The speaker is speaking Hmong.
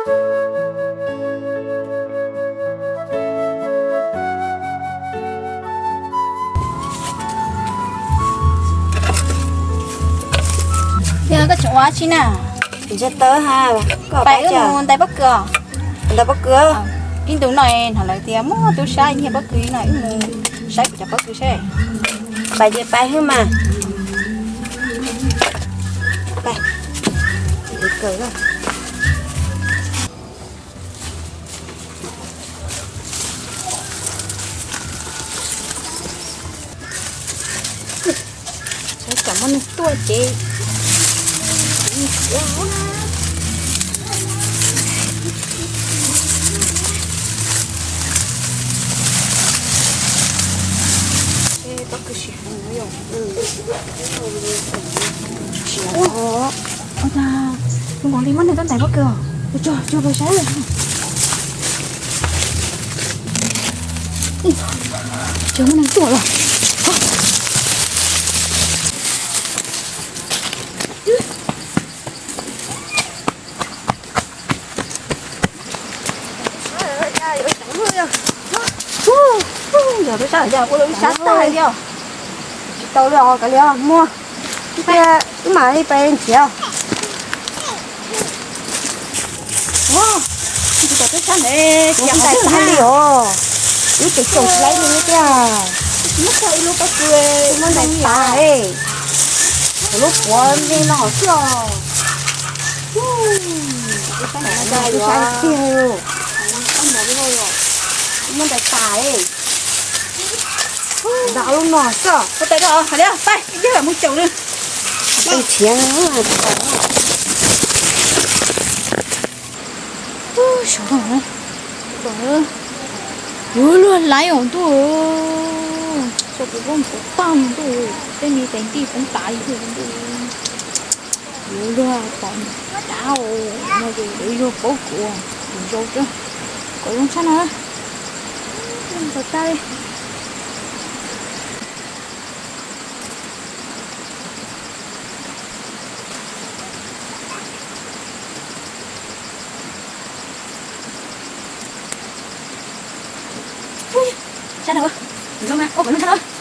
Yog koj tseem ua tsi na? Ntsia tawb ha, koj pais wb mus ntais pob kws os. Ntais pob kws? Ib ntus no hnov lawv tias muaj tub sab nyiag pob kws no, wb mus saib kuv cov pob kws seb. Pais ces pais xwb mas. Pais. Saib tsam muaj neeg tuaj ces. Ua cas zoo nkaus li muab neeg tuaj ntais pob kws os. Ua tsuag tsuag pais saib. Tsuag muaj neeg tuaj los. Yog peb sab yog ua lub sab tag li os. Tsis tau li os, kav liam muaj. Wb mam li pais nrhiav. Tsis tau peb sab ne, tsis ntais tag li os. Wb tseem tsoom tsis laib li tiag. Tsis muab tag ib lub pob kws, muab ntais tas. Lub puav me no xwb os. Peb sab tiag. Muab ntais tas. Ntais lub no xwb. Ua tais rau hais li pais, ib pliag mus caum nws. Nrhiav. Ub, sawv daws, yuav luag laib os ntuj, tso kuv poob kuv tag ntuj, tej me tais nti poob tas li thiab ntuj. Yuav luag pom dab no ces yuav luag paub kuv, kuv zoo tso, kom zoo tshaj na. Tag li. Sab no, zoo mas, ua kom zoo tshaj na.